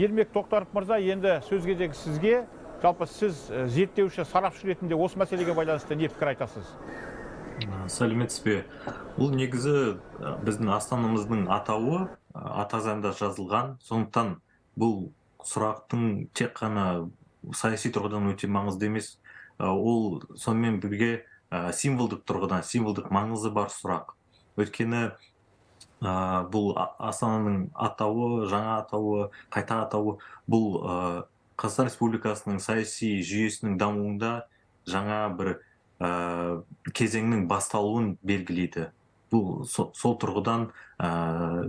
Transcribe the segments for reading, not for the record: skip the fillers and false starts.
Ермек Тоқтаров мырза, енді сөз кезегі сізге. Жалпы сіз зерттеуші, сарапшы ретінде осы мәселеге байланысты не пікір айтасыз? Сәлеметсіз бе! Бұл негізі біздің астанамыздың атауы ата заңда жазылған, сондықтан бұл сұрақтың тек қана саяси тұрғыдан өте маңызды емес, ол сонымен бірге символдық тұрғыдан символдық маңызы бар сұрақ. Өйткені бұл астананың атауы, жаңа атауы, қайта атауы, бұл Қазақстан Республикасының саяси жүйесінің дамуында жаңа бір кезеңнің басталуын белгілейді. Бұл сол тұрғыдан,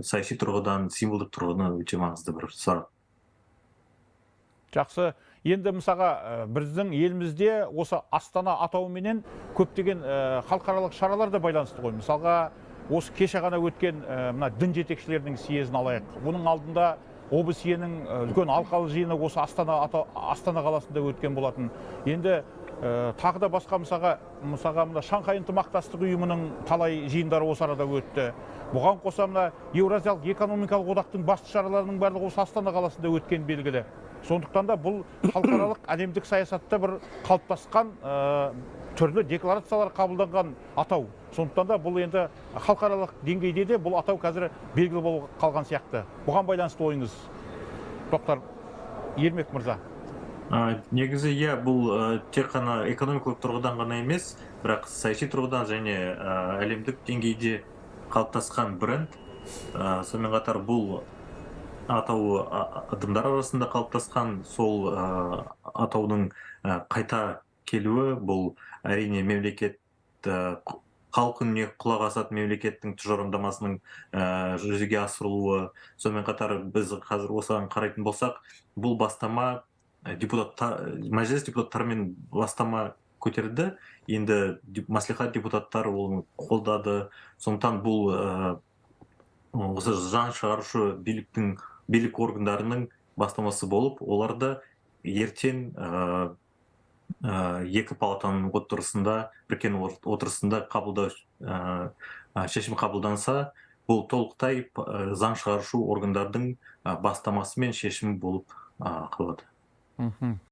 саяси тұрғыдан, символдық тұрғыдан өте маңызды бір сұрақ. Жақсы. Енді мысалға, біздің елімізде осы Астана атауыменен көптеген халықаралық шаралар да байланысты ғой. Мысалға, осы кеше ғана өткен мына дін жетекшілерінің съезін алайық. Оның алдында ОБСЕ-нің үлкен алқалы жиыны осы Астана қаласында өткен болатын. Енді тағы да басқа, мысалға, мына Шанхай ынтымақтастық ұйымының талай жиындары осы арада өтті. Бұған қоса мына Еуразиялық экономикалық одақтың басты шараларының барлығы осы Астана қаласында өткен белгілі. Сондықтан да бұл халықаралық, әлемдік саясатта бір қалыптасқан, түрлі декларациялар қабылданған атау. Сондықтан да бұл енді халықаралық деңгейде де бұл атау қазір белгілі болып қалған сияқты. Бұған байланысты ойыңыз, Тоқтар Ермек мырза? Негізі иә, бұл тек қана экономикалық тұрғыдан ғана емес, бірақ саяси тұрғыдан және әлемдік деңгейде қалыптасқан бренд. Сонымен қатар бұл атауы адамдар арасында қалыптасқан. Сол атаудың қайта келуі, бұл әрине мемлекет, халық үніне құлақ асатын мемлекеттің тұжырымдамасының жүзеге асырылуы. Сонымен қатар біз қазір осыған қарайтын болсақ, бұл бастама депутаттар, Мәжіліс депутаттарымен бастама көтерді, енді мәслихат депутаттары оны қолдады. Сондықтан бұл осы заң шығарушы биліктің, билік органдарының бастамасы болып, олар да ертең екі палатаның отырысында, біріккен отырысында қабылдау, шешім қабылданса, бұл толықтай заң шығарушы органдардың бастамасы мен шешімі болып қалады.